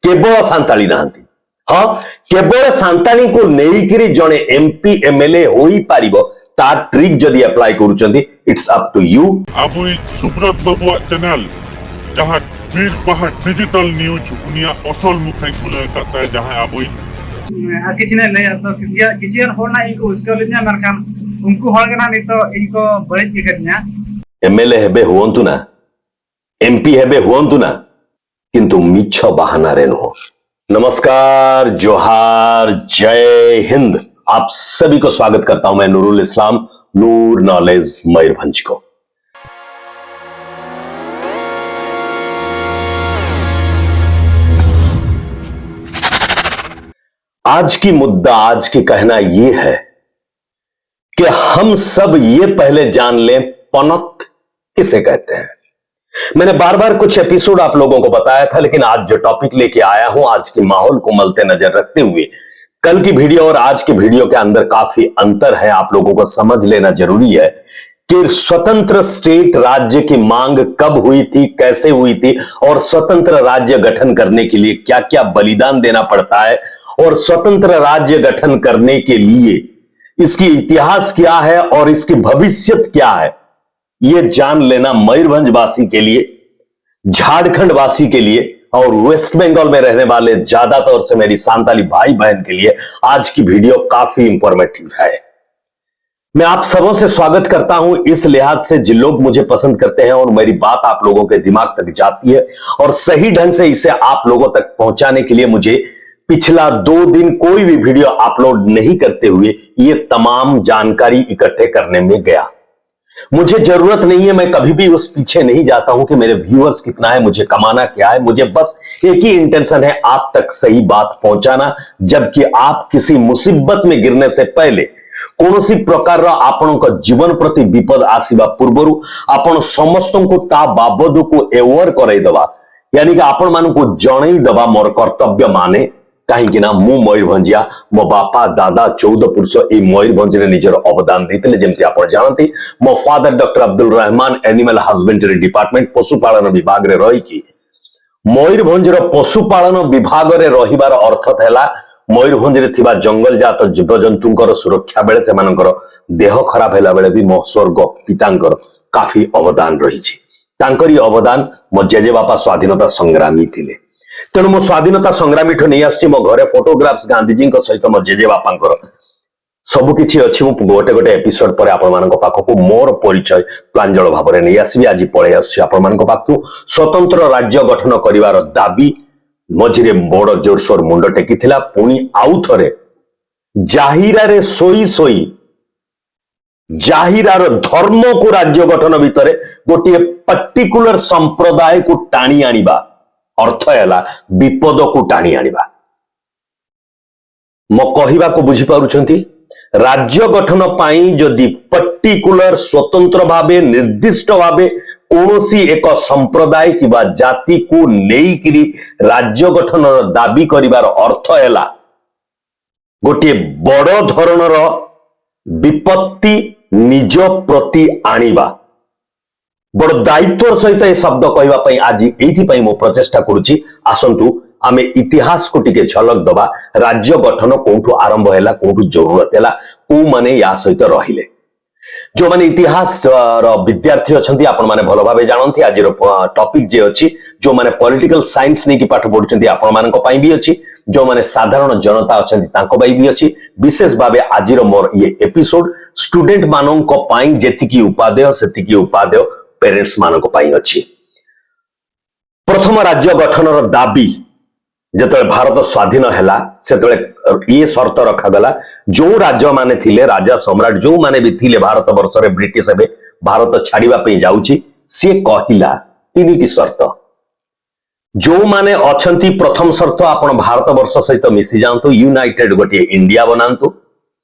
କେବଳ ସାନ୍ତାଳୀ ନାହାନ୍ତି। ହଁ, କେବଳ ସାନ୍ତାଳୀଙ୍କୁ ନେଇକିରି ଜଣେ ଏମପି ଏମଏଲଏ ହୋଇପାରିବ, ତା ଟ୍ରିକ୍ ଯଦି ଆପ୍ଲାଏ କରୁଛନ୍ତି, it's up to you. ᱟᱵᱚᱭᱤᱡ ᱥᱩᱵᱨᱚᱛ ᱵᱟᱵᱩᱣᱟᱜ ᱪᱮᱱᱮᱞ ᱡᱟᱦᱟᱸ ᱵᱤᱨ ᱯᱟᱦᱟᱲ ᱰᱤᱡᱤᱴᱟᱞ ᱱᱤᱭᱩᱡ ᱩᱱᱤᱭᱟᱜ ᱚᱥᱚᱞ ᱢᱩᱠᱷᱮ ᱠᱷᱩᱞᱟᱹᱣ ᱟᱠᱟᱫ ᱛᱟᱭᱟ ᱡᱟᱦᱟᱸᱭ ᱟᱵᱚᱭᱤᱡ ᱟᱨ ᱠᱤᱪᱷᱩ ᱱᱟᱜ ᱞᱟᱹᱭᱟ ᱛᱚ ᱠᱤᱪᱷᱩ ᱜᱟᱱ ᱦᱚᱲ ᱱᱟᱜ ᱤᱧ ᱠᱚ ᱩᱥᱠᱟᱹᱣ ᱞᱤᱫᱤᱧᱟ, ᱢᱮᱱᱠᱷᱟᱱ ᱩᱱᱠᱩ ᱦᱚᱲ ᱜᱮ ᱱᱟᱜ ᱱᱤᱛᱚᱜ ᱤᱧ ᱠᱚ ᱵᱟᱹᱲᱤᱡ ᱠᱟᱫᱤᱧᱟ। ଏମଏଲଏ ହେବେ ହୁଅନ୍ତୁ ନା, ଏମପି ହେବେ ହୁଅନ୍ତୁ ନା, କିନ୍ତୁ ମିଛ ବାହାନାରେ ନୁହଁ। नमस्कार, जोहार, जय हिंद। आप सभी को स्वागत करता हूं मैं नूरुल इस्लाम, नूर नॉलेज मयूरभंज को। आज की मुद्दा, आज की कहना यह है कि हम सब ये पहले जान लें पनत किसे कहते हैं। मैंने बार बार कुछ एपिसोड आप लोगों को बताया था, लेकिन आज जो टॉपिक लेके आया हूं, आज की माहौल को मलते नजर रखते हुए, कल की वीडियो और आज की वीडियो के अंदर काफी अंतर है। आप लोगों को समझ लेना जरूरी है कि स्वतंत्र स्टेट राज्य की मांग कब हुई थी, कैसे हुई थी और स्वतंत्र राज्य गठन करने के लिए क्या क्या बलिदान देना पड़ता है और स्वतंत्र राज्य गठन करने के लिए इसकी इतिहास क्या है और इसकी भविष्यत क्या है, ये जान लेना मयूरभंज वासी के लिए, झारखंड वासी के लिए और वेस्ट बंगाल में रहने वाले ज्यादातर से मेरी सांताली भाई बहन के लिए आज की वीडियो काफी इंफॉर्मेटिव है। मैं आप सबों से स्वागत करता हूं इस लिहाज से, जिन लोग मुझे पसंद करते हैं और मेरी बात आप लोगों के दिमाग तक जाती है और सही ढंग से इसे आप लोगों तक पहुंचाने के लिए मुझे पिछला 2 दिन कोई भी वीडियो अपलोड नहीं करते हुए ये तमाम जानकारी इकट्ठे करने में गया। मुझे जरूरत नहीं है, मैं कभी भी उस पीछे नहीं जाता हूं कि मेरे व्यूअर्स कितना है, मुझे कमाना क्या है। मुझे बस एक ही इंटेंशन है, आप तक सही बात पहुंचाना। जबकि आप किसी मुसीबत में गिरने से पहले, କୌଣସି ପ୍ରକାରର ଆପଣଙ୍କ ଜୀବନ ପ୍ରତି ବିପଦ ଆସିବା ପୂର୍ବରୁ ଆପଣ ସମସ୍ତଙ୍କୁ ତା ବାବଦକୁ ଏୱର କରାଇଦବା, यानी कि ଆପଣ ମାନଙ୍କୁ ଜଣେଇ ଦବା ମୋର କର୍ତ୍ତବ୍ୟ ମାନେ। କାହିଁକି ନା ମୁଁ ମୟୂରଭଞ୍ଜିଆ, ମୋ ବାପା ଦାଦା 14 ପୁରୁଷ ଏଇ ମୟୂରଭଞ୍ଜରେ ନିଜର ଅବଦାନ ଦେଇଥିଲେ। ଯେମିତି ଆପଣ ଜାଣନ୍ତି, ମୋ father doctor Abdul Rahman animal husbandry department ପଶୁପାଳନ ବିଭାଗରେ ରହିକି, ମୟୂରଭଞ୍ଜର ପଶୁପାଳନ ବିଭାଗରେ ରହିବାର ଅର୍ଥ ହେଲା ମୟୂରଭଞ୍ଜରେ ଥିବା ଜଙ୍ଗଲଜାତ ଜୀବଜନ୍ତୁଙ୍କର ସୁରକ୍ଷା ବେଳେ, ସେମାନଙ୍କର ଦେହ ଖରାପ ହେଲା ବେଳେ ବି ମୋ ସ୍ୱର୍ଗ ପିତାଙ୍କର କାଫି ଅବଦାନ ରହିଛି। ତାଙ୍କରି ଅବଦାନ, ମୋ ଜେଜେବାପା ସ୍ୱାଧୀନତା ସଂଗ୍ରାମୀ ଥିଲେ। ତେଣୁ ମୁଁ ସ୍ୱାଧୀନତା ସଂଗ୍ରାମୀଠୁ ନେଇ ଆସୁଛି। ମୋ ଘରେ ଫଟୋଗ୍ରାଫ୍ସ ଗାନ୍ଧିଜୀଙ୍କ ସହିତ ମୋ ଜେଜେବାପାଙ୍କର ସବୁ କିଛି ଅଛି। ମୁଁ ଗୋଟେ ଗୋଟେ ଏପିସୋଡ ପରେ ଆପଣମାନଙ୍କ ପାଖକୁ ମୋର ପରିଚୟ ପ୍ରାଞ୍ଜଳ ଭାବରେ ନେଇ ଆସିବି। ଆଜି ପଳେଇ ଆସୁଛି ଆପଣମାନଙ୍କ ପାଖକୁ। ସ୍ୱତନ୍ତ୍ର ରାଜ୍ୟ ଗଠନ କରିବାର ଦାବି ମଝିରେ ବଡ ଜୋରସୋର ମୁଣ୍ଡ ଟେକିଥିଲା। ପୁଣି ଆଉ ଥରେ ଜାହିରାରେ ଶୋଇ ଶୋଇ ଜାହିରାର ଧର୍ମକୁ ରାଜ୍ୟ ଗଠନ ଭିତରେ ଗୋଟିଏ ପର୍ଟିକୁଲାର ସମ୍ପ୍ରଦାୟକୁ ଟାଣି ଆଣିବା ଅର୍ଥ ହେଲା ବିପଦକୁ ଟାଣି ଆଣିବା। ମୋ କହିବାକୁ ବୁଝିପାରୁଛନ୍ତି? ରାଜ୍ୟ ଗଠନ ପାଇଁ ଯଦି ପର୍ଟିକୁଲାର ସ୍ୱତନ୍ତ୍ର ଭାବେ ନିର୍ଦ୍ଦିଷ୍ଟ ଭାବେ କୌଣସି ଏକ ସମ୍ପ୍ରଦାୟ କିମ୍ବା ଜାତିକୁ ନେଇକିରି ରାଜ୍ୟ ଗଠନର ଦାବି କରିବାର ଅର୍ଥ ହେଲା ଗୋଟିଏ ବଡ ଧରଣର ବିପତ୍ତି ନିଜ ପ୍ରତି ଆଣିବା। ବଡ ଦାୟିତ୍ୱର ସହିତ ଏ ଶବ୍ଦ କହିବା ପାଇଁ ଆଜି ଏଇଥିପାଇଁ ମୁଁ ପ୍ରଚେଷ୍ଟା କରୁଛି। ଆସନ୍ତୁ ଆମେ ଇତିହାସକୁ ଟିକେ ଝଲକ ଦବା। ରାଜ୍ୟ ଗଠନ କୋଉଠୁ ଆରମ୍ଭ ହେଲା, କୋଉଠୁ ଜରୁରତ ହେଲା, କୋଉମାନେ ୟା ସହିତ ରହିଲେ। ଯୋଉମାନେ ଇତିହାସର ବିଦ୍ୟାର୍ଥୀ ଅଛନ୍ତି, ଆପଣମାନେ ଭଲ ଭାବେ ଜାଣନ୍ତି ଆଜିର ଟପିକ ଯେ ଅଛି। ଯୋଉମାନେ ପଲିଟିକାଲ ସାଇନ୍ସ ନେଇକି ପାଠ ପଢୁଛନ୍ତି, ଆପଣମାନଙ୍କ ପାଇଁ ବି ଅଛି। ଯୋଉମାନେ ସାଧାରଣ ଜନତା ଅଛନ୍ତି, ତାଙ୍କ ପାଇଁ ବି ଅଛି। ବିଶେଷ ଭାବେ ଆଜିର ମୋର ଇଏ ଏପିସୋଡ ଷ୍ଟୁଡେଣ୍ଟ ମାନଙ୍କ ପାଇଁ ଯେତିକି ଉପାଦେୟ, ସେତିକି ଉପାଦେୟ ପେରେଣ୍ଟସ ମାନଙ୍କ ପାଇଁ ଅଛି। ପ୍ରଥମ ରାଜ୍ୟ ଗଠନର ଦାବି ଯେତେବେଳେ ଭାରତ ସ୍ୱାଧୀନ ହେଲା, ସେତେବେଳେ ଇଏ ସର୍ତ୍ତ ରଖାଗଲା। ଯୋଉ ରାଜ୍ୟମାନେ ଥିଲେ, ରାଜା ସମ୍ରାଟ ଯୋଉମାନେ ବି ଥିଲେ ଭାରତ ବର୍ଷରେ, ବ୍ରିଟିଶ ଏବେ ଭାରତ ଛାଡିବା ପାଇଁ ଯାଉଛି, ସିଏ କହିଲା ତିନିଟି ସର୍ତ୍ତ। ଯୋଉମାନେ ଅଛନ୍ତି, ପ୍ରଥମ ସର୍ତ୍ତ, ଆପଣ ଭାରତ ବର୍ଷ ସହିତ ମିଶି ଯାଆନ୍ତୁ, ୟୁନାଇଟେଡ ଗୋଟିଏ ଇଣ୍ଡିଆ ବନାନ୍ତୁ।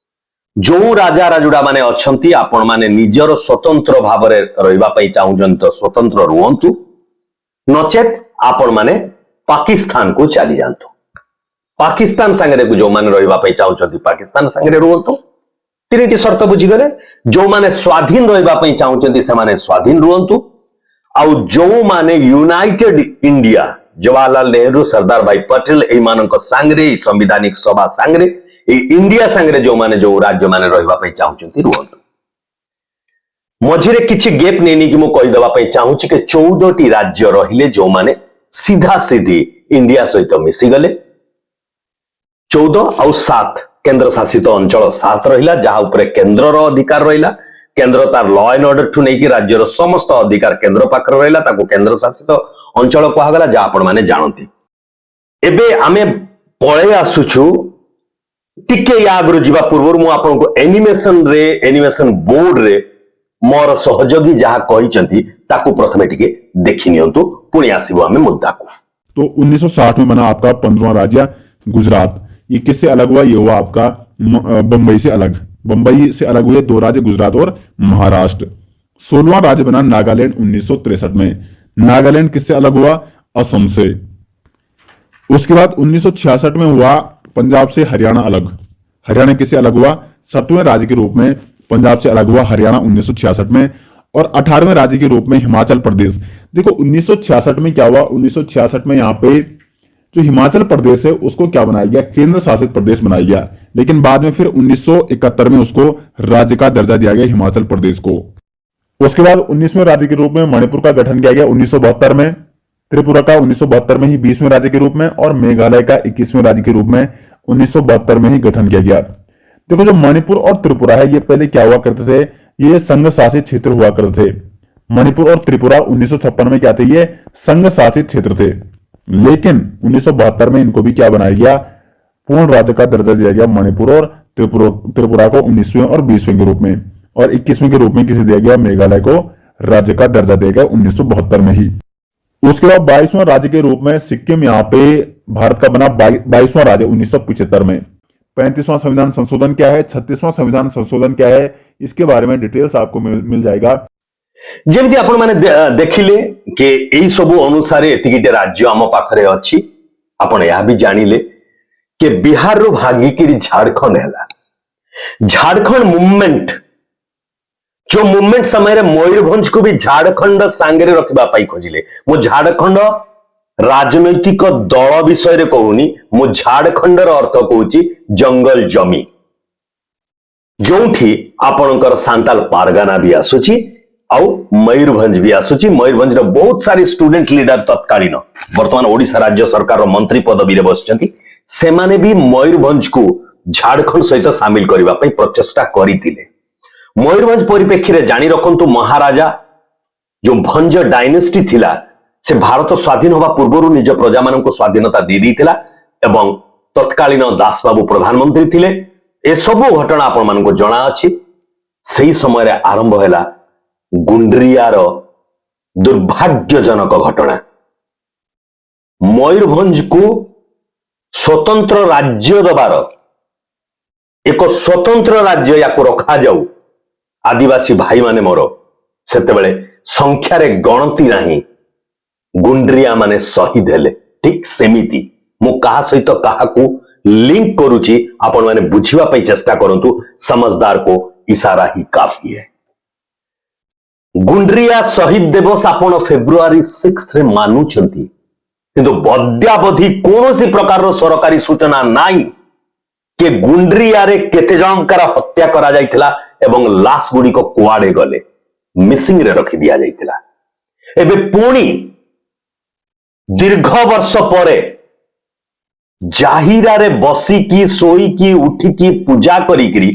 ଯୋଉ ରାଜା ରାଜୁଡା ମାନେ ଅଛନ୍ତି, ଆପଣ ମାନେ ନିଜର ସ୍ୱତନ୍ତ୍ର ଭାବରେ ରହିବା ପାଇଁ ଚାହୁଁଛନ୍ତି ତ ସ୍ୱତନ୍ତ୍ର ରୁହନ୍ତୁ, ନଚେତ ଆପଣ ମାନେ ପାକିସ୍ତାନକୁ ଚାଲି ଯାଆନ୍ତୁ। ପାକିସ୍ତାନ ସାଙ୍ଗରେ ଯୋଉମାନେ ରହିବା ପାଇଁ ଚାହୁଁଛନ୍ତି, ପାକିସ୍ତାନ ସାଙ୍ଗରେ ରୁହନ୍ତୁ। ତିନିଟି ସର୍ତ୍ତ ବୁଝିଗଲେ? ଯୋଉମାନେ ସ୍ୱାଧୀନ ରହିବା ପାଇଁ ଚାହୁଁଛନ୍ତି, ସେମାନେ ସ୍ୱାଧୀନ ରୁହନ୍ତୁ। ଆଉ ଯୋଉମାନେ ୟୁନାଇଟେଡ ଇଣ୍ଡିଆ ଜବାହରଲାଲ ନେହେରୁ, ସର୍ଦ୍ଦାର ଭାଇ ପଟେଲ, ଏଇମାନଙ୍କ ସାଙ୍ଗରେ, ଏଇ ସାମ୍ବିଧାନିକ ସଭା ସାଙ୍ଗରେ, ଏଇ ଇଣ୍ଡିଆ ସାଙ୍ଗରେ ଯୋଉମାନେ, ଯୋଉ ରାଜ୍ୟମାନେ ରହିବା ପାଇଁ ଚାହୁଁଛନ୍ତି, ରୁହନ୍ତୁ। ମଝିରେ କିଛି ଗେପ୍ ନେଇ ନେଇକି ମୁଁ କହିଦେବା ପାଇଁ ଚାହୁଁଛି କି 14ଟି ରାଜ୍ୟ ରହିଲେ, ଯୋଉମାନେ ସିଧା ସିଧି ଇଣ୍ଡିଆ ସହିତ ମିଶିଗଲେ। 14 ଆଉ 7 କେନ୍ଦ୍ର ଶାସିତ ଅଞ୍ଚଳ 7 ରହିଲା, ଯାହା ଉପରେ କେନ୍ଦ୍ରର ଅଧିକାର ରହିଲା। କେନ୍ଦ୍ର ତାର ଲ ଆଣ୍ଡ ଅର୍ଡର ଠୁ ନେଇକି ରାଜ୍ୟର ସମସ୍ତ ଅଧିକାର କେନ୍ଦ୍ର ପାଖରେ ରହିଲା। ତାକୁ କେନ୍ଦ୍ର ଶାସିତ ଅଞ୍ଚଳ କୁହାଗଲା, ଯାହା ଆପଣମାନେ ଜାଣନ୍ତି। ଏବେ ଆମେ ପଳେଇ ଆସୁଛୁ। ଟିକେ ୟା ଆଗରୁ ଯିବା ପୂର୍ବରୁ ମୁଁ ଆପଣଙ୍କୁ ଆନିମେସନରେ, ଆନିମେସନ ବୋର୍ଡରେ ମୋର ସହଯୋଗୀ ଯାହା କହିଛନ୍ତି, ତାକୁ ପ୍ରଥମେ ଟିକେ ଦେଖି ନିଅନ୍ତୁ। ପୁଣି ଆସିବୁ ଆମେ ମୁଦ୍ଦାକୁ। तो 1960 में बना आपका 15वां राज्य गुजरात। ये किससे अलग हुआ? ये हुआ आपका बम्बई से अलग। बम्बई से अलग हुए दो राज्य, गुजरात और महाराष्ट्र। 16वां राज्य बना नागालैंड 1963 में। नागालैंड किससे अलग हुआ? असम से। उसके बाद 1966 में हुआ पंजाब से हरियाणा अलग। हरियाणा किससे अलग हुआ? 7वें राज्य के रूप में पंजाब से अलग हुआ हरियाणा 1966 में। और 18वें राज्य के रूप में हिमाचल प्रदेश। देखो, 1966 में क्या हुआ? 1966 में यहां पे जो हिमाचल प्रदेश है, उसको क्या बनाया गया? केंद्र शासित प्रदेश बनाया गया। लेकिन बाद में फिर 1971 में उसको राज्य का दर्जा दिया गया हिमाचल प्रदेश को। उसके बाद 19वें राज्य के रूप में मणिपुर का गठन किया गया 1972 में, त्रिपुरा का 1972 में ही 20वें राज्य के रूप में और मेघालय का 21वें राज्य के रूप में 1972 में ही गठन किया गया। देखो, जो मणिपुर और त्रिपुरा है, ये पहले क्या हुआ करते थे? ये संघ शासित क्षेत्र हुआ करते थे। मणिपुर और त्रिपुरा 1956 में क्या थे? ये संघ शासित क्षेत्र थे। लेकिन 1972 में इनको भी क्या बनाया गया? पूर्ण राज्य का दर्जा दिया गया मणिपुर और त्रिपुरा त्रिपुरा को 19वें और 20वें के रूप में। और 21वें के रूप में किसे दिया गया? मेघालय को राज्य का दर्जा दिया गया 1972 में ही। उसके बाद 22वां राज्य के रूप में सिक्किम यहाँ पे भारत का बना 22वां राज्य 1975 में। 35वां संविधान संशोधन क्या है, 36वां संविधान संशोधन क्या है, इसके बारे में डिटेल्स आपको मिल जाएगा। ଯେମିତି ଆପଣମାନେ ଦେଖିଲେ କି ଏଇ ସବୁ ଅନୁସାରେ ଏତିକିଟି ରାଜ୍ୟ ଆମ ପାଖରେ ଅଛି। ଆପଣ ଏହା ବି ଜାଣିଲେ କି ବିହାରରୁ ଭାଙ୍ଗିକିରି ଝାଡଖଣ୍ଡ ହେଲା। ଝାଡଖଣ୍ଡ ମୁଭମେଣ୍ଟ, ଯୋଉ ମୁଭମେଣ୍ଟ ସମୟରେ ମୟୂରଭଞ୍ଜକୁ ବି ଝାଡଖଣ୍ଡ ସାଙ୍ଗରେ ରଖିବା ପାଇଁ ଖୋଜିଲେ। ମୁଁ ଝାଡଖଣ୍ଡ ରାଜନୈତିକ ଦଳ ବିଷୟରେ କହୁନି, ମୁଁ ଝାଡଖଣ୍ଡର ଅର୍ଥ କହୁଛି ଜଙ୍ଗଲ ଜମି, ଯୋଉଠି ଆପଣଙ୍କର ସାନ୍ତାଲ ପାରଗାନା ବି ଆସୁଛି ଆଉ ମୟୂରଭଞ୍ଜ ବି ଆସୁଛି। ମୟୂରଭଞ୍ଜର ବହୁତ ସାରି ଷ୍ଟୁଡେଣ୍ଟ ଲିଡର ତତ୍କାଳୀନ, ବର୍ତ୍ତମାନ ଓଡିଶା ରାଜ୍ୟ ସରକାରର ମନ୍ତ୍ରୀ ପଦବୀରେ ବସିଛନ୍ତି, ସେମାନେ ବି ମୟୂରଭଞ୍ଜକୁ ଝାଡଖଣ୍ଡ ସହିତ ସାମିଲ କରିବା ପାଇଁ ପ୍ରଚେଷ୍ଟା କରିଥିଲେ। ମୟୂରଭଞ୍ଜ ପରିପ୍ରେକ୍ଷୀରେ ଜାଣି ରଖନ୍ତୁ, ମହାରାଜା ଯୋଉ ଭଞ୍ଜ ଡାଇନେଷ୍ଟି ଥିଲା, ସେ ଭାରତ ସ୍ୱାଧୀନ ହବା ପୂର୍ବରୁ ନିଜ ପ୍ରଜାମାନଙ୍କୁ ସ୍ୱାଧୀନତା ଦେଇ ଦେଇଥିଲା ଏବଂ ତତ୍କାଳୀନ ଦାସବାବୁ ପ୍ରଧାନମନ୍ତ୍ରୀ ଥିଲେ। ଏସବୁ ଘଟଣା ଆପଣମାନଙ୍କୁ ଜଣା ଅଛି। ସେଇ ସମୟରେ ଆରମ୍ଭ ହେଲା ଗୁଣ୍ଡ୍ରିଆର ଦୁର୍ଭାଗ୍ୟଜନକ ଘଟଣା। ମୟୂରଭଞ୍ଜକୁ ସ୍ୱତନ୍ତ୍ର ରାଜ୍ୟ ଦେବାର, ଏକ ସ୍ୱତନ୍ତ୍ର ରାଜ୍ୟ ୟାକୁ ରଖାଯାଉ। ଆଦିବାସୀ ଭାଇମାନେ ମୋର ସେତେବେଳେ ସଂଖ୍ୟାରେ ଗଣତି ନାହିଁ, ଗୁଣ୍ଡ୍ରିଆ ମାନେ ଶହୀଦ ହେଲେ। ଠିକ ସେମିତି ମୁଁ କାହା ସହିତ କାହାକୁ ଲିଙ୍କ କରୁଛି, ଆପଣମାନେ ବୁଝିବା ପାଇଁ ଚେଷ୍ଟା କରନ୍ତୁ। समझदार को इशारा ही काफी है। ଗୁଣ୍ଡ୍ରିଆ ଶହୀଦ ଦିବସ ଆପଣ ଫେବୃଆରୀ 6ରେ ମାନୁଛନ୍ତି, କିନ୍ତୁ ଅଦ୍ୟାବଧି କୌଣସି ପ୍ରକାରର ସରକାରୀ ସୂଚନା ନାହିଁ କି ଗୁଣ୍ଡ୍ରିଆରେ କେତେ ଜଣଙ୍କର ହତ୍ୟା କରାଯାଇଥିଲା ଏବଂ ଲାଶ ଗୁଡିକ କୁଆଡେ ଗଲେ, ମିସିଂରେ ରଖି ଦିଆଯାଇଥିଲା। ଏବେ ପୁଣି ଦୀର୍ଘ ବର୍ଷ ପରେ ଜାହିରାରେ ବସିକି, ଶୋଇକି, ଉଠିକି, ପୂଜା କରିକିରି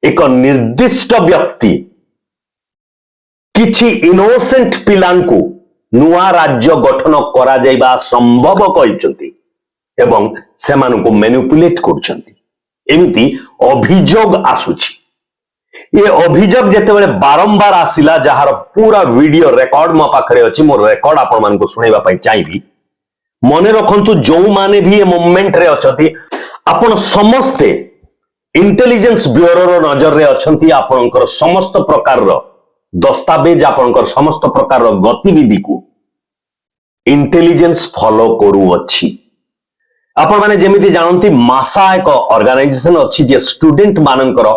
ଏକ ନିର୍ଦ୍ଦିଷ୍ଟ ବ୍ୟକ୍ତି କିଛି ଇନୋସେଣ୍ଟ ପିଲାଙ୍କୁ ନୂଆ ରାଜ୍ୟ ଗଠନ କରାଯାଇବା ସମ୍ଭବ କହିଛନ୍ତି ଏବଂ ସେମାନଙ୍କୁ ମ୍ୟାନିପୁଲେଟ କରୁଛନ୍ତି, ଏମିତି ଅଭିଯୋଗ ଆସୁଛି। ଏ ଅଭିଯୋଗ ଯେତେବେଳେ ବାରମ୍ବାର ଆସିଲା, ଯାହାର ପୁରା ଭିଡିଓ ରେକର୍ଡ ମୋ ପାଖରେ ଅଛି, ମୁଁ ରେକର୍ଡ ଆପଣମାନଙ୍କୁ ଶୁଣେଇବା ପାଇଁ ଚାହିଁବି। ମନେ ରଖନ୍ତୁ, ଯୋଉମାନେ ବି ଏ ମୁଭମେଣ୍ଟରେ ଅଛନ୍ତି, ଆପଣ ସମସ୍ତେ ଇଣ୍ଟେଲିଜେନ୍ସ ବ୍ୟୁରୋର ନଜରରେ ଅଛନ୍ତି। ଆପଣଙ୍କର ସମସ୍ତ ପ୍ରକାରର ଦସ୍ତାବେଜ, ଆପଣଙ୍କର ସମସ୍ତ ପ୍ରକାରର ଗତିବିଧିକୁ ଇଣ୍ଟେଲିଜେନ୍ସ ଫଲୋ କରୁଅଛି। ଆପଣମାନେ ଯେମିତି ଜାଣନ୍ତି, ମାସା ଏକ ଅର୍ଗାନାଇଜେସନ ଅଛି, ଯେ ଷ୍ଟୁଡେଣ୍ଟ ମାନଙ୍କର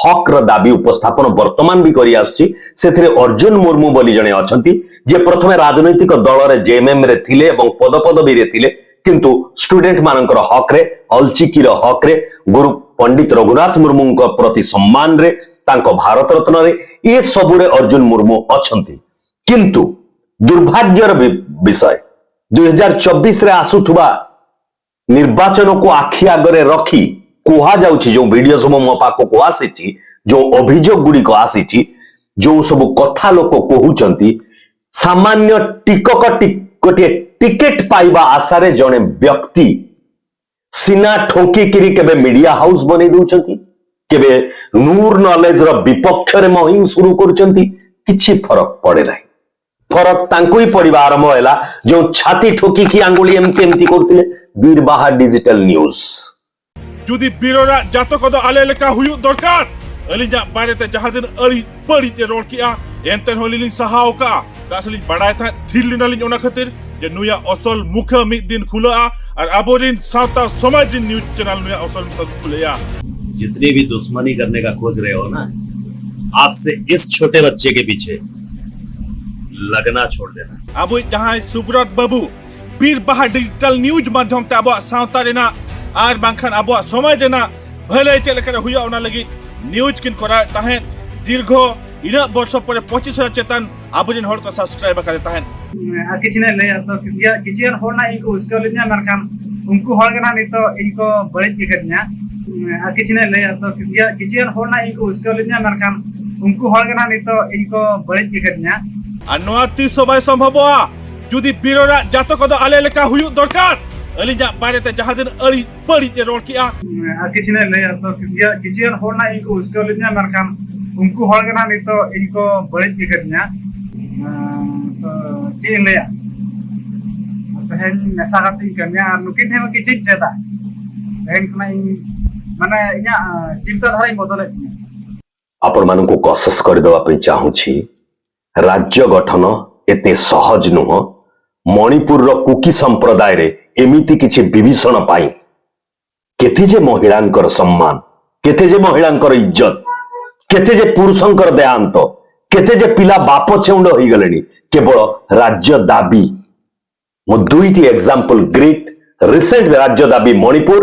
ହକ୍ର ଦାବି ଉପସ୍ଥାପନ ବର୍ତ୍ତମାନ ବି କରି ଆସୁଛି। ସେଥିରେ ଅର୍ଜୁନ ମୁର୍ମୁ ବୋଲି ଜଣେ ଅଛନ୍ତି। ଯେ ପ୍ରଥମେ ରାଜନୈତିକ ଦଳରେ ଜେଏମଏମ ରେ ଥିଲେ ଏବଂ ପଦପଦବୀରେ ଥିଲେ, କିନ୍ତୁ ଷ୍ଟୁଡେଣ୍ଟ ମାନଙ୍କର ହକରେ, ଅଲଚିକିର ହକରେ, ଗୁରୁ ପଣ୍ଡିତ ରଘୁନାଥ ମୁର୍ମୁଙ୍କ ପ୍ରତି ସମ୍ମାନରେ, ତାଙ୍କ ଭାରତ ରତ୍ନରେ, ଏ ସବୁରେ ଅର୍ଜୁନ ମୁର୍ମୁ ଅଛନ୍ତି। କିନ୍ତୁ ଦୁର୍ଭାଗ୍ୟର ବିଷୟ, 2024ରେ ଆସୁଥିବା ନିର୍ବାଚନକୁ ଆଖି ଆଗରେ ରଖି କୁହାଯାଉଛି, ଯୋଉ ଭିଡିଓ ସବୁ ମୋ ପାଖକୁ ଆସିଛି, ଯୋଉ ଅଭିଯୋଗ ଗୁଡିକ ଆସିଛି, ଯୋଉ ସବୁ କଥା ଲୋକ କହୁଛନ୍ତି, ସାମାନ୍ୟ ଟିକକ ଗୋଟିଏ ଟିକେଟ ପାଇବା ଆଶାରେ ଜଣେ ବ୍ୟକ୍ତି ସିନା ଠୋକିକିରି କେବେ ମିଡିଆ ହାଉସ ବନେଇ ଦଉଛନ୍ତି, କେବେ ନୂର ନଲେଜର ବିପକ୍ଷରେ ମହିମ ଶୁରୁ କରୁଛନ୍ତି। କିଛି ଫରକ ପଡେ ନାହିଁ। ଫରକ ତାଙ୍କୁ ହିଁ ପଡିବା ଆରମ୍ଭ ହେଲା, ଯୋଉ ଛାତି ଠୋକିକି ଆଙ୍ଗୁଳି ଏମିତି ଏମିତି କରୁଥିଲେ। ବୀରବାହା ଡିଜିଟାଲ ନ୍ୟୁଜ। जुदी बिरोरा जातो को आले लेका हुयुग दरकार, अलिᱧᱟᱜ बारेते जहां दिन अड़ी बड़ी रोड़ किया, एनते हों लिंग सहाव का दासलिंग बड़ाय था थिर लिनालिंग। ओना खातिर जे नुया असल मुख मिद दिन खुलआ और आबोरिन सावता समाज रिन न्यूज चैनल नुया असल मुख खुलया। जितनी भी दुश्मनी करने का खोज रहे हो ना, आज से इस छोटे बच्चे के पीछे लगना छोड़ देना। आबो जहां सुब्रत बाबू बीर बाहा डिजिटल न्यूज माध्यम ते आबो सावता रेना are बांखान आबो समाज रेना भले चेक लेका हुया, ओना लगी न्यूज किन करा ताहें। दीर्घ इना वर्ष परे 25,000 चेतान आबोरिन हड़ को सब्सक्राइब करे ताहें। ᱟᱨ ᱠᱤᱪᱷᱩ ᱱᱟᱜ ᱞᱟᱹᱭᱟ ᱛᱚ ᱠᱤᱪᱷᱩ ᱜᱟᱱ ᱦᱚᱲ ᱱᱟᱜ ᱤᱧ ᱠᱚ ᱩᱥᱠᱟᱹᱣ ᱞᱤᱫᱤᱧᱟ, ᱢᱮᱱᱠᱷᱟᱱ ᱩᱱᱠᱩ ᱦᱚᱲ ᱜᱮ ᱱᱟᱜ ᱱᱤᱛᱚᱜ ᱤᱧ ᱠᱚ ᱵᱟᱹᱲᱤᱡ ᱠᱟᱫᱤᱧᱟ᱾ ᱟᱨ ᱠᱤᱪᱷᱩ ᱱᱟᱜ ᱞᱟᱹᱭᱟ ᱛᱚ ᱠᱤᱪᱷᱩ ᱜᱟᱱ ᱦᱚᱲ ᱱᱟᱜ ᱤᱧ ᱠᱚ ᱩᱥᱠᱟᱹᱣ ᱞᱤᱫᱤᱧᱟ, ᱢᱮᱱᱠᱷᱟᱱ ᱩᱱᱠᱩ ᱦᱚᱲ ᱜᱮ ᱱᱟᱜ ᱱᱤᱛᱚᱜ ᱤᱧ ᱠᱚ ᱵᱟᱹᱲᱤᱡ ᱠᱟᱫᱤᱧᱟ᱾ ᱟᱨ ᱱᱚᱣᱟ ᱛᱤᱥ ᱦᱚᱸ ᱵᱟᱭ ᱥᱚᱢᱵᱷᱚᱵᱚᱜᱼᱟ᱾ ᱡᱩᱫᱤ ᱵᱤᱨᱚᱨᱟ ᱡᱟᱛᱚ ᱠᱚᱫᱚ ᱟᱞᱮ ᱞᱮᱠᱟ ᱦᱩᱭᱩᱜ ᱫᱚᱨᱠᱟᱨ, ᱟᱹᱞᱤᱧᱟᱜ ᱵᱟᱨᱮᱛᱮ ᱡᱟᱦᱟᱸ ᱛᱤᱱᱟᱹᱜ ᱟᱹᱲᱤ ᱵᱟᱹᱲᱤᱡ ᱮ ᱨᱚᱲ ᱠᱮᱜᱼᱟ, ᱟᱨ ᱠᱤᱪᱷᱩ ᱱᱟᱜ ᱞᱟᱹᱭᱟ ᱛᱚ ᱠᱤᱪᱷᱩ ᱜᱟᱱ ᱦᱚᱲ ᱱᱟᱜ ᱤᱧ ᱠᱚ ᱩᱥᱠᱟᱹᱣ ᱞᱤᱫᱤᱧᱟ, ᱢᱮᱱᱠᱷᱟᱱ ᱩᱱᱠᱩ ᱦᱚᱲ ᱜᱮ ᱱᱟᱜ ᱱᱤᱛᱚᱜ ᱤᱧ ᱠᱚ ᱵᱟᱹᱲᱤᱡ ᱠᱟᱫᱤᱧᱟ᱾ ᱛᱚ ᱪᱮᱫ ᱤᱧ ᱞᱟᱹᱭᱟ, ᱛᱮᱦᱮᱧ ᱢᱮᱥᱟ ᱠᱟᱛᱮ ᱤᱧ ᱠᱟᱹᱢᱤᱭᱟ ᱟᱨ ᱱᱩᱠᱤᱱ ᱴᱷᱮᱱ ᱦᱚᱸ ᱠᱤᱪᱷᱩᱧ ᱪᱮᱫᱟ᱾ ᱛᱮᱦᱮᱧ ᱠᱷᱚᱱᱟᱜ ᱤᱧ ᱢᱟᱱᱮ ᱤᱧᱟᱹᱜ ᱪᱤᱱᱛᱟᱹ ᱫᱷᱟᱨᱟᱧ ᱵᱚᱫᱚᱞᱮᱫ ᱛᱤᱧᱟᱹ᱾ ଆପଣମାନଙ୍କୁ କସସ କରିଦେବା ପାଇଁ ଚାହୁଁଛି, ରାଜ୍ୟ ଗଠନ ଏତେ ସହଜ ନୁହଁ। ମଣିପୁରର କୁକି ସମ୍ପ୍ରଦାୟରେ ଏମିତି କିଛି ବିଭୀଷଣ ପାଇଁ କେତେ ଯେ ମହିଳାଙ୍କର ସମ୍ମାନ, କେତେ ଯେ ମହିଳାଙ୍କର ଇଜ୍ଜତ, କେତେ ଯେ ପୁରୁଷଙ୍କର ଦେହାନ୍ତ, କେତେ ଯେ ପିଲା ବାପ ଛେଉଣ୍ଡ ହେଇଗଲେଣି କେବଳ ରାଜ୍ୟ ଦାବି। ମୁଁ ଦୁଇଟି ଏକ୍ସାମ୍ପଲ, ଗ୍ରେଟ୍ ରିସେଣ୍ଟ ରାଜ୍ୟ ଦାବି ମଣିପୁର।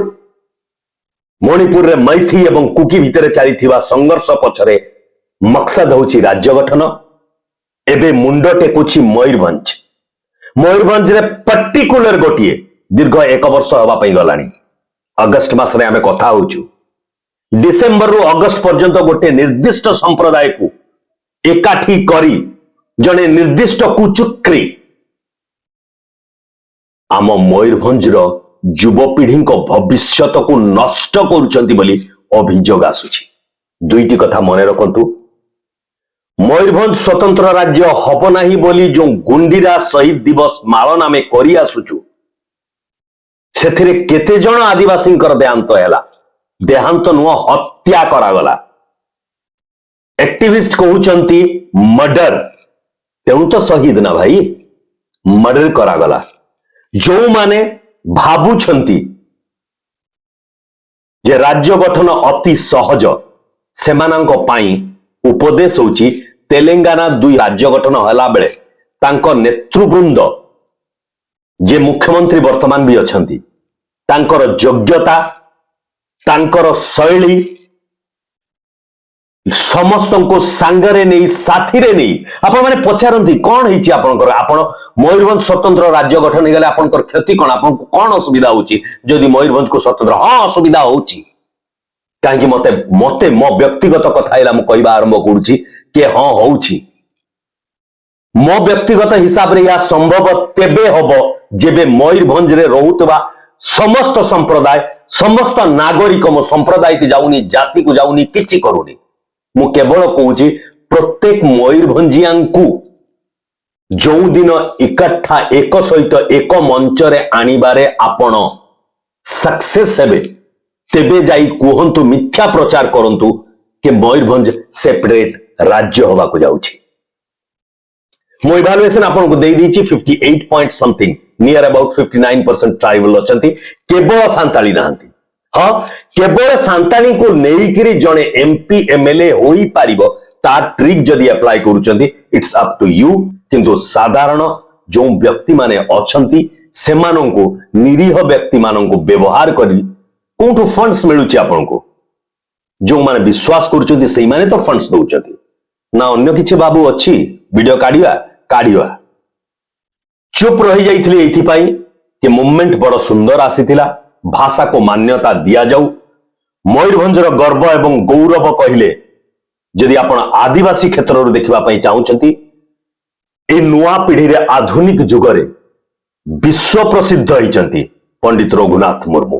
ମଣିପୁରରେ ମୈଥି ଏବଂ କୁକି ଭିତରେ ଚାଲିଥିବା ସଂଘର୍ଷ ପଛରେ ମକସଦ ହେଉଛି ରାଜ୍ୟ ଗଠନ। ଏବେ ମୁଣ୍ଡ ଟେକୁଛି ମୟୂରଭଞ୍ଜ। ମୟୂରଭଞ୍ଜରେ ପର୍ଟିକୁଲାର ଗୋଟିଏ ଦୀର୍ଘ ଏକ ବର୍ଷ ହେବା ପାଇଁ ଗଲାଣି, ଅଗଷ୍ଟ ମାସରେ ଆମେ କଥା ହଉଛୁ, ଡିସେମ୍ବରରୁ ଅଗଷ୍ଟ ପର୍ଯ୍ୟନ୍ତ ଗୋଟେ ନିର୍ଦ୍ଦିଷ୍ଟ ସମ୍ପ୍ରଦାୟକୁ ଏକାଠି କରି ଜଣେ ନିର୍ଦ୍ଦିଷ୍ଟ କୁଚକ୍ରୀ ଆମ ମୟୂରଭଞ୍ଜର ଯୁବପିଢିଙ୍କ ଭବିଷ୍ୟତକୁ ନଷ୍ଟ କରୁଛନ୍ତି ବୋଲି ଅଭିଯୋଗ ଆସୁଛି। ଦୁଇଟି କଥା ମନେ ରଖନ୍ତୁ। ମୟୂରଭଞ୍ଜ ସ୍ୱତନ୍ତ୍ର ରାଜ୍ୟ ହବ ନାହିଁ ବୋଲି ଯୋଉ ଗୁଣ୍ଡିରା ଶହୀଦ ଦିବସ ପାଳନ ଆମେ କରି ଆସୁଛୁ, ସେଥିରେ କେତେ ଜଣ ଆଦିବାସୀଙ୍କର ଦେହାନ୍ତ ହେଲା? ଦେହାନ୍ତ ନୁହଁ, ହତ୍ୟା କରାଗଲା। ଆକ୍ଟିଭିଷ୍ଟ କହୁଛନ୍ତି ମର୍ଡର, ତେଣୁ ତ ଶହୀଦ ନା ଭାଇ, ମର୍ଡର କରାଗଲା। ଯୋଉମାନେ ଭାବୁଛନ୍ତି ଯେ ରାଜ୍ୟ ଗଠନ ଅତି ସହଜ, ସେମାନଙ୍କ ପାଇଁ ଉପଦେଶ ହଉଛି, ତେଲେଙ୍ଗାନା ଦୁଇ ରାଜ୍ୟ ଗଠନ ହେଲା ବେଳେ ତାଙ୍କ ନେତୃବୃନ୍ଦ, ଯେ ମୁଖ୍ୟମନ୍ତ୍ରୀ ବର୍ତ୍ତମାନ ବି ଅଛନ୍ତି, ତାଙ୍କର ଯୋଗ୍ୟତା, ତାଙ୍କର ଶୈଳୀ, ସମସ୍ତଙ୍କୁ ସାଙ୍ଗରେ ନେଇ, ସାଥିରେ ନେଇ। ଆପଣମାନେ ପଚାରନ୍ତି, କଣ ହେଇଛି ଆପଣଙ୍କର? ଆପଣ ମୟୂରଭଞ୍ଜ ସ୍ୱତନ୍ତ୍ର ରାଜ୍ୟ ଗଠନ ହେଇଗଲେ ଆପଣଙ୍କର କ୍ଷତି କଣ? ଆପଣଙ୍କୁ କଣ ଅସୁବିଧା ହଉଛି ଯଦି ମୟୂରଭଞ୍ଜକୁ ସ୍ୱତନ୍ତ୍ର? ହଁ, ଅସୁବିଧା ହଉଛି। କାହିଁକି ମତେ ମୋ ବ୍ୟକ୍ତିଗତ କଥା ହେଲା, ମୁଁ କହିବା ଆରମ୍ଭ କରୁଛି କି ହଁ, ହଉଛି। ମୋ ବ୍ୟକ୍ତିଗତ ହିସାବରେ ଏହା ସମ୍ଭବ ତେବେ ହବ, ଯେବେ ମୟୂରଭଞ୍ଜରେ ରହୁଥିବା ସମସ୍ତ ସମ୍ପ୍ରଦାୟ, ସମସ୍ତ ନାଗରିକ, ମୋ ସମ୍ପ୍ରଦାୟକୁ ଯାଉନି, ଜାତିକୁ ଯାଉନି, କିଛି କରୁନି, ମୁଁ କେବଳ କହୁଛି ପ୍ରତ୍ୟେକ ମୟୂରଭଞ୍ଜିଆଙ୍କୁ ଯୋଉଦିନ ଏକଠା, ଏକ ସହିତ, ଏକ ମଞ୍ଚରେ ଆଣିବାରେ ଆପଣ ସକ୍ସେସ ହେବେ, ତେବେ ଯାଇ କୁହନ୍ତୁ, ମିଥ୍ୟା ପ୍ରଚାର କରନ୍ତୁ କି ମୟୂରଭଞ୍ଜ ସେପରେଟ ରାଜ୍ୟ ହବାକୁ ଯାଉଛି। ମୁଁ ଇଭାଲୁଏସନ ଆପଣଙ୍କୁ ଦେଇଦେଇଛି, 58 point something, near about 59% tribal ଅଛନ୍ତି, କେବଳ ସାନ୍ତାଳୀ ନାହାନ୍ତି। ହଁ, କେବଳ ସାନ୍ତାଳୀଙ୍କୁ ନେଇକିରି ଜଣେ ଏମପି, ଏମଏଲଏ ହୋଇପାରିବ, ତା ଟ୍ରିକ୍ ଯଦି ଆପ୍ଲାଏ କରୁଛନ୍ତି, it's up to you. କିନ୍ତୁ ସାଧାରଣ ଯେଉଁ ବ୍ୟକ୍ତିମାନେ ଅଛନ୍ତି, ସେମାନଙ୍କୁ, ନିରୀହ ବ୍ୟକ୍ତିମାନଙ୍କୁ ବ୍ୟବହାର କରି କୋଉଠୁ ଫଣ୍ଡସ୍ ମିଳୁଛି ଆପଣଙ୍କୁ? ଯେଉଁମାନେ ବିଶ୍ୱାସ କରୁଛନ୍ତି, ସେଇମାନେ ତ ଫଣ୍ଡସ୍ ଦଉଛନ୍ତି ନା ଅନ୍ୟ କିଛି ବାବୁ ଅଛି? ଭିଡିଓ କାଢିବା କାଢିବା। ଚୁପ୍ ରହିଯାଇଥିଲି ଏଇଥିପାଇଁ କି ମୁଭମେଣ୍ଟ ବଡ ସୁନ୍ଦର ଆସିଥିଲା, ଭାଷାକୁ ମାନ୍ୟତା ଦିଆଯାଉ। ମୟୂରଭଞ୍ଜର ଗର୍ବ ଏବଂ ଗୌରବ କହିଲେ, ଯଦି ଆପଣ ଆଦିବାସୀ କ୍ଷେତ୍ରରୁ ଦେଖିବା ପାଇଁ ଚାହୁଁଛନ୍ତି, ଏଇ ନୂଆ ପିଢିରେ ଆଧୁନିକ ଯୁଗରେ ବିଶ୍ୱ ପ୍ରସିଦ୍ଧ ହେଇଛନ୍ତି ପଣ୍ଡିତ ରଘୁନାଥ ମୁର୍ମୁ।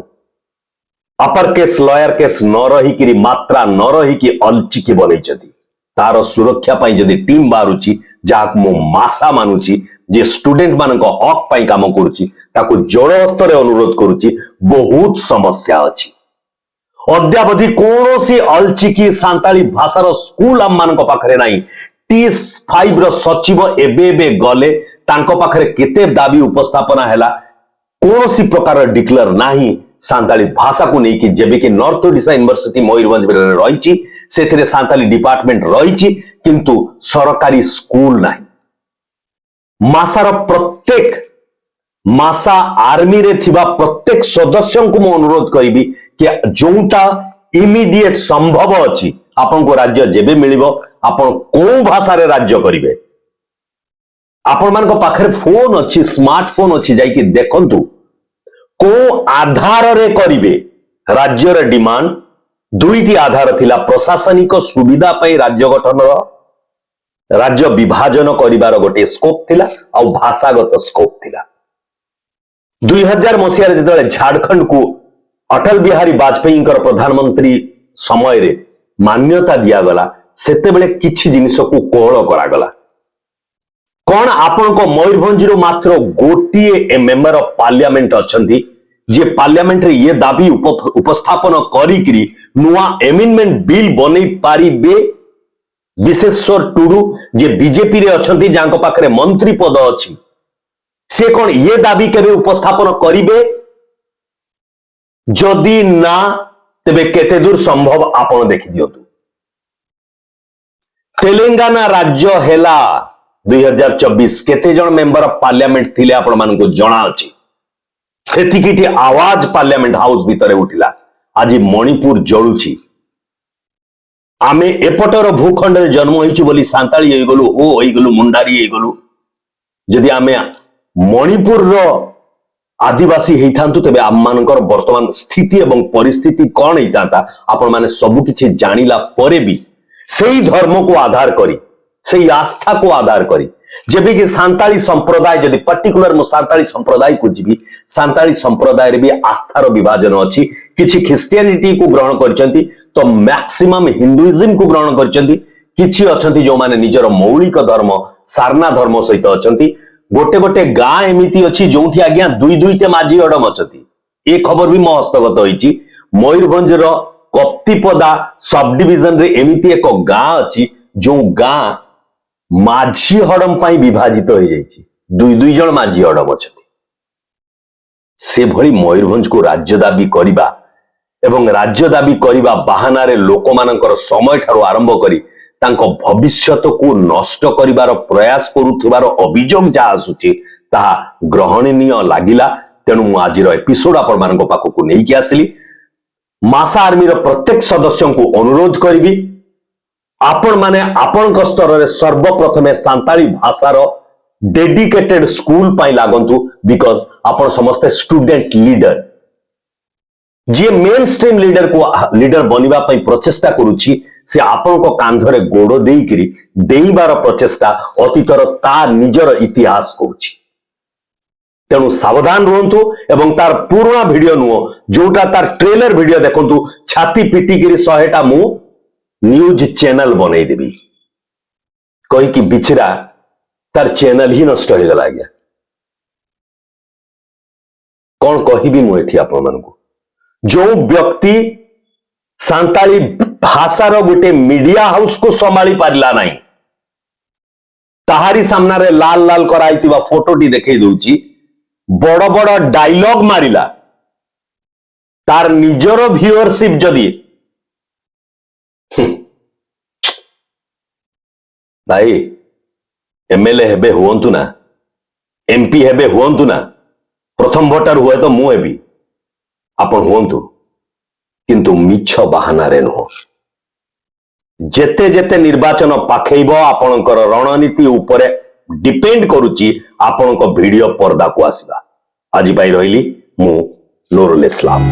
ଅପର କେସ୍, ଲୟର କେସ୍ ନ ରହିକିରି, ମାତ୍ରା ନ ରହିକି ଅଲଚିକି ବନେଇଛନ୍ତି। ତାର ସୁରକ୍ଷା ପାଇଁ ଯଦି ଟିମ୍ ବାହାରୁଛି, ଯାହାକୁ ମୁଁ ମାସା ମାନୁଛି, ଯିଏ ଷ୍ଟୁଡେଣ୍ଟ ମାନଙ୍କ ହକ୍ ପାଇଁ କାମ କରୁଛି, ତାକୁ ଯୋଡ଼ ହସ୍ତରେ ଅନୁରୋଧ କରୁଛି। ବହୁତ ସମସ୍ୟା ଅଛି। ଅଦ୍ୟାବଧି କୌଣସି ଅଲଚିକି ସାନ୍ତାଳୀ ଭାଷାର ସ୍କୁଲ ଆମମାନଙ୍କ ପାଖରେ ନାହିଁ। ଟି ଫାଇଭ ର ସଚିବ ଏବେ ଏବେ ଗଲେ, ତାଙ୍କ ପାଖରେ କେତେ ଦାବି ଉପସ୍ଥାପନା ହେଲା, କୌଣସି ପ୍ରକାର ଡିକ୍ଲେୟାର ନାହିଁ ସାନ୍ତାଳୀ ଭାଷାକୁ ନେଇକି। ଯେବେ କି ନର୍ଥ ଓଡ଼ିଶା ୟୁନିଭର୍ସିଟି ମୟୂରଭଞ୍ଜରେ ରହିଛି, ସେଥିରେ ସାନ୍ତାଳୀ ଡିପାର୍ଟମେଣ୍ଟ ରହିଛି, କିନ୍ତୁ ସରକାରୀ ସ୍କୁଲ ନାହିଁ। ମାସାର ପ୍ରତ୍ୟେକ, ମାସା ଆର୍ମିରେ ଥିବା ପ୍ରତ୍ୟେକ ସଦସ୍ୟଙ୍କୁ ମୁଁ ଅନୁରୋଧ କରିବି କି ଯୋଉଟା ଇମିଡିଏଟ ସମ୍ଭବ ଅଛି, ଆପଣଙ୍କୁ ରାଜ୍ୟ ଯେବେ ମିଳିବ, ଆପଣ କୋଉ ଭାଷାରେ ରାଜ୍ୟ କରିବେ? ଆପଣମାନଙ୍କ ପାଖରେ ଫୋନ ଅଛି, ସ୍ମାର୍ଟଫୋନ ଅଛି, ଯାଇକି ଦେଖନ୍ତୁ କୋଉ ଆଧାରରେ କରିବେ। ରାଜ୍ୟର ଡିମାଣ୍ଡ ଦୁଇଟି ଆଧାର ଥିଲା। ପ୍ରଶାସନିକ ସୁବିଧା ପାଇଁ ରାଜ୍ୟ ଗଠନର, ରାଜ୍ୟ ବିଭାଜନ କରିବାର ଗୋଟିଏ ସ୍କୋପ ଥିଲା ଆଉ ଭାଷାଗତ ସ୍କୋପ ଥିଲା। 2000 ମସିହାରେ ଯେତେବେଳେ ଝାଡଖଣ୍ଡକୁ ଅଟଳ ବିହାରୀ ବାଜପେୟୀଙ୍କର ପ୍ରଧାନମନ୍ତ୍ରୀ ସମୟରେ ମାନ୍ୟତା ଦିଆଗଲା, ସେତେବେଳେ କିଛି ଜିନିଷକୁ କୋହଳ କରାଗଲା। କଣ ଆପଣଙ୍କ ମୟୂରଭଞ୍ଜରୁ ମାତ୍ର ଗୋଟିଏ ମେମ୍ବର ଅଫ ପାର୍ଲିଆମେଣ୍ଟ ଅଛନ୍ତି, ଯିଏ ପାର୍ଲିଆମେଣ୍ଟରେ ଇଏ ଦାବି ଉପସ୍ଥାପନ କରିକିରି ନୂଆ ଏମେଣ୍ଡମେଣ୍ଟ ବିଲ୍ ବନେଇ ପାରିବେ? ବିଶେଶ୍ୱର ଟୁଡୁ, ଯିଏ ବିଜେପିରେ ଅଛନ୍ତି, ଯାହାଙ୍କ ପାଖରେ ମନ୍ତ୍ରୀ ପଦ ଅଛି, ସେ କଣ ଇଏ ଦାବି କେବେ ଉପସ୍ଥାପନ କରିବେ? ଯଦି ନା, ତେବେ କେତେ ଦୂର ସମ୍ଭବ ଆପଣ ଦେଖିଦିଅନ୍ତୁ। ତେଲେଙ୍ଗାନା ରାଜ୍ୟ ହେଲା 2024, କେତେ ଜଣ ମେମ୍ବର ଅଫ ପାର୍ଲିଆମେଣ୍ଟ ଥିଲେ ଆପଣମାନଙ୍କୁ ଜଣା ଅଛି। ସେତିକିଟି ଆୱାଜ ପାର୍ଲିଆମେଣ୍ଟ ହାଉସ ଭିତରେ ଉଠିଲା। ଆଜି ମଣିପୁର ଜଳୁଛି। ଆମେ ଏପଟର ଭୂଖଣ୍ଡରେ ଜନ୍ମ ହେଇଛୁ ବୋଲି ସାନ୍ତାଳୀ ହେଇଗଲୁ, ହୋ ହେଇଗଲୁ, ମୁଣ୍ଡାରୀ ହେଇଗଲୁ। ଯଦି ଆମେ ମଣିପୁରର ଆଦିବାସୀ ହେଇଥାନ୍ତୁ, ତେବେ ଆମମାନଙ୍କର ବର୍ତ୍ତମାନ ସ୍ଥିତି ଏବଂ ପରିସ୍ଥିତି କଣ ହେଇଥାନ୍ତା? ଆପଣମାନେ ସବୁ କିଛି ଜାଣିଲା ପରେ ବି ସେଇ ଧର୍ମକୁ ଆଧାର କରି, ସେଇ ଆସ୍ଥାକୁ ଆଧାର କରି, ଯେବେ କି ସାନ୍ତାଳୀ ସମ୍ପ୍ରଦାୟ, ଯଦି ପର୍ଟିକୁଲାର ମୁଁ ସାନ୍ତାଳୀ ସମ୍ପ୍ରଦାୟକୁ ଯିବି, ସାନ୍ତାଳୀ ସମ୍ପ୍ରଦାୟରେ ବି ଆସ୍ଥାର ବିଭାଜନ ଅଛି। କିଛି ଖ୍ରୀଷ୍ଟିଆନିଟିକୁ ଗ୍ରହଣ କରିଛନ୍ତି ତ ମ୍ୟାକ୍ସିମମ୍ ହିନ୍ଦୁଇଜିମକୁ ଗ୍ରହଣ କରିଛନ୍ତି। କିଛି ଅଛନ୍ତି ଯୋଉମାନେ ନିଜର ମୌଳିକ ଧର୍ମ ସାରନା ଧର୍ମ ସହିତ ଅଛନ୍ତି। ଗୋଟେ ଗୋଟେ ଗାଁ ଏମିତି ଅଛି ଯୋଉଠି ଆଜ୍ଞା ଦୁଇ ଦୁଇଟା ମାଝି ଅଡମ ଅଛନ୍ତି। ଏ ଖବର ବି ମୋ ହସ୍ତଗତ ହେଇଛି। ମୟୂରଭଞ୍ଜର କପ୍ତିପଦା ସବ ଡିଭିଜନରେ ଏମିତି ଏକ ଗାଁ ଅଛି, ଯୋଉ ଗାଁ ମାଝି ହଡମ ପାଇଁ ବିଭାଜିତ ହେଇଯାଇଛି। ଦୁଇ ଦୁଇ ଜଣ ମାଝି ହଡମ ଅଛନ୍ତି। ସେଭଳି ମୟୂରଭଞ୍ଜକୁ ରାଜ୍ୟ ଦାବି କରିବା ଏବଂ ରାଜ୍ୟ ଦାବି କରିବା ବାହାନାରେ ଲୋକମାନଙ୍କର ସମୟ ଠାରୁ ଆରମ୍ଭ କରି ତାଙ୍କ ଭବିଷ୍ୟତକୁ ନଷ୍ଟ କରିବାର ପ୍ରୟାସ କରୁଥିବାର ଅଭିଯୋଗ ଯାହା ଆସୁଛି, ତାହା ଗ୍ରହଣୀୟ ଲାଗିଲା। ତେଣୁ ମୁଁ ଆଜିର ଏପିସୋଡ ଆପଣମାନଙ୍କ ପାଖକୁ ନେଇକି ଆସିଲି। ମାସା ଆର୍ମିର ପ୍ରତ୍ୟେକ ସଦସ୍ୟଙ୍କୁ ଅନୁରୋଧ କରିବି, ଆପଣମାନେ ଆପଣଙ୍କ ସ୍ତରରେ ସର୍ବପ୍ରଥମେ ସାନ୍ତାଳୀ ଭାଷାର ଡେଡିକେଟେଡ ସ୍କୁଲ ପାଇଁ ଲାଗନ୍ତୁ, because ଆପଣ ସମସ୍ତେ ଷ୍ଟୁଡେଣ୍ଟ ଲିଡର। ଯିଏ ମେନ୍ ଷ୍ଟ୍ରିମ୍ ଲିଡରକୁ ଲିଡର ବନିବା ପାଇଁ ପ୍ରଚେଷ୍ଟା କରୁଛି, ସେ ଆପଣଙ୍କ କାନ୍ଧରେ ଗୋଡ ଦେଇକିରି ଦେଇବାର ପ୍ରଚେଷ୍ଟା ଅତୀତର ତା ନିଜର ଇତିହାସ କହୁଛି। ତେଣୁ ସାବଧାନ ରୁହନ୍ତୁ ଏବଂ ତାର ପୁରୁଣା ଭିଡିଓ ନୁହଁ, ଯୋଉଟା ତାର ଟ୍ରେଲର ଭିଡିଓ ଦେଖନ୍ତୁ। ଛାତି ପିଟିକିରି 100ଟା ମୁଁ ନ୍ୟୁଜ ଚ୍ୟାନେଲ ବନେଇଦେବି କହିକି ବିଚରା ତାର ଚ୍ୟାନେଲ ହିଁ ନଷ୍ଟ ହେଇଗଲା। ଆଜ୍ଞା, କଣ କହିବି ମୁଁ ଏଠି ଆପଣମାନଙ୍କୁ? ଯୋଉ ବ୍ୟକ୍ତି ସାନ୍ତାଳୀ ଭାଷାର ଗୋଟେ ମିଡିଆ ହାଉସକୁ ସମ୍ଭାଳି ପାରିଲା ନାହିଁ, ତାହାରି ସାମ୍ନାରେ ଲାଲ ଲାଲ କରାହେଇଥିବା ଫଟୋଟି ଦେଖେଇ ଦଉଛି, ବଡ ବଡ ଡାଇଲଗ ମାରିଲା, ତାର ନିଜର ଭିଉଅରସିପ ଯଦି ଭାଇ, ଏମଏଲଏ ହେବେ ହୁଅନ୍ତୁ ନା, ଏମପି ହେବେ ହୁଅନ୍ତୁ ନା, ପ୍ରଥମ ଭୋଟର ହୁଏତ ମୁଁ ହେବି, ଆପଣ ହୁଅନ୍ତୁ, କିନ୍ତୁ ମିଛ ବାହାନାରେ ନୁହଁ। ଯେତେ ଯେତେ ନିର୍ବାଚନ ପାଖେଇବ, ଆପଣଙ୍କର ରଣନୀତି ଉପରେ ଡିପେଣ୍ଡ କରୁଛି ଆପଣଙ୍କ ଭିଡିଓ ପର୍ଦାକୁ ଆସିବା। ଆଜି ପାଇଁ ରହିଲି, ମୁଁ ନୁରୁଲ ଇସଲାମ।